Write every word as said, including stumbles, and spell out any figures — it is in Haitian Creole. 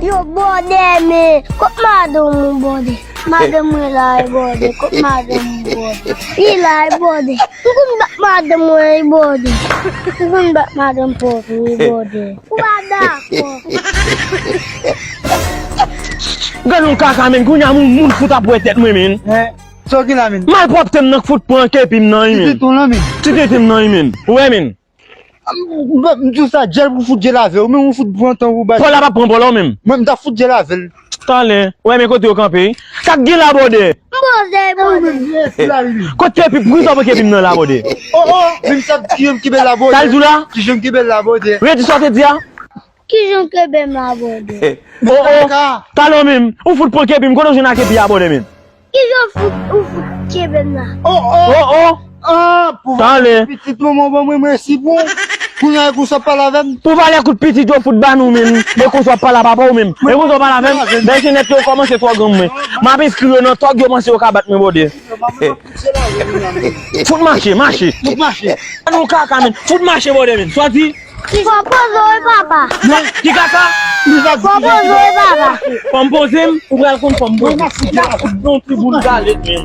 Yo, bòdè, men, kot madanm ou, bòdè? Madanm mwen la, e bòdè, kot madanm ou, bòdè? Li la, e bòdè. M konn bat madanm mwen, e bòdè. M konn bat madanm pòv ou, e bòdè. Ou pa dakò. Gad yon kaka, men, kounye a moun, moun fout ap wè tèt mwen, men. Sa w gen la, men? Malpwòpte m nan k fout pran kepi m nan, wi, men. Ti tete w lan, men. Ti tete m nan, wi, men. Ou wè, men. M, m, m di w sa, djèl pou fout djèl avè w, men ou fout pran tan ou bay. Pòl la p ap pran pòl la, ou menm. Mwen, m t ap fout djèl avè l. Talè. Ou wè, men kote yo kanpe, wi. Sa k gen la, bòdè? M poze, bòdè. Kot kepi, poukisa w pran kepi m nan la, bòdè? Oh, oh, men sa ki jan m kenbe l la, bòdè? Sa l di w la? Ki jan m kenbe l la, bòdè? Redi sa w te di a? Ki jan w kenbe m la, bòdè? Oh, oh. Talè w menm, ou fout pran kepi m, kote w jwenn a kepi a, bòdè, menm? Ki jan w fout, ou fout kenbe m la? Oh, oh. Oh, oh. Ah, pou valè pitit manman ban mwen, mèsi pou. Kounye a, e konsa w ap pale avè m? Pou valè kout pitit yo fout ba nou menm. E konsa w ap pale a papa w menm. E konsa w ap pale avè m? Bèl jenèt yo kòmanse twò gran mwen. M ap enskri yo nan tòg, yo panse yo ka bat mwen, bòdè. Fout mache, mache. Fout mache. An nou kaka, men. Fout mache, bòdè, men. Sòti. Fò poze w, wi, papa. Non, ki kaka? Fò poze w, wi, papa. Fò m poze m, ou pral konn fò m poze m. N ap fout yon ti boul galet, men.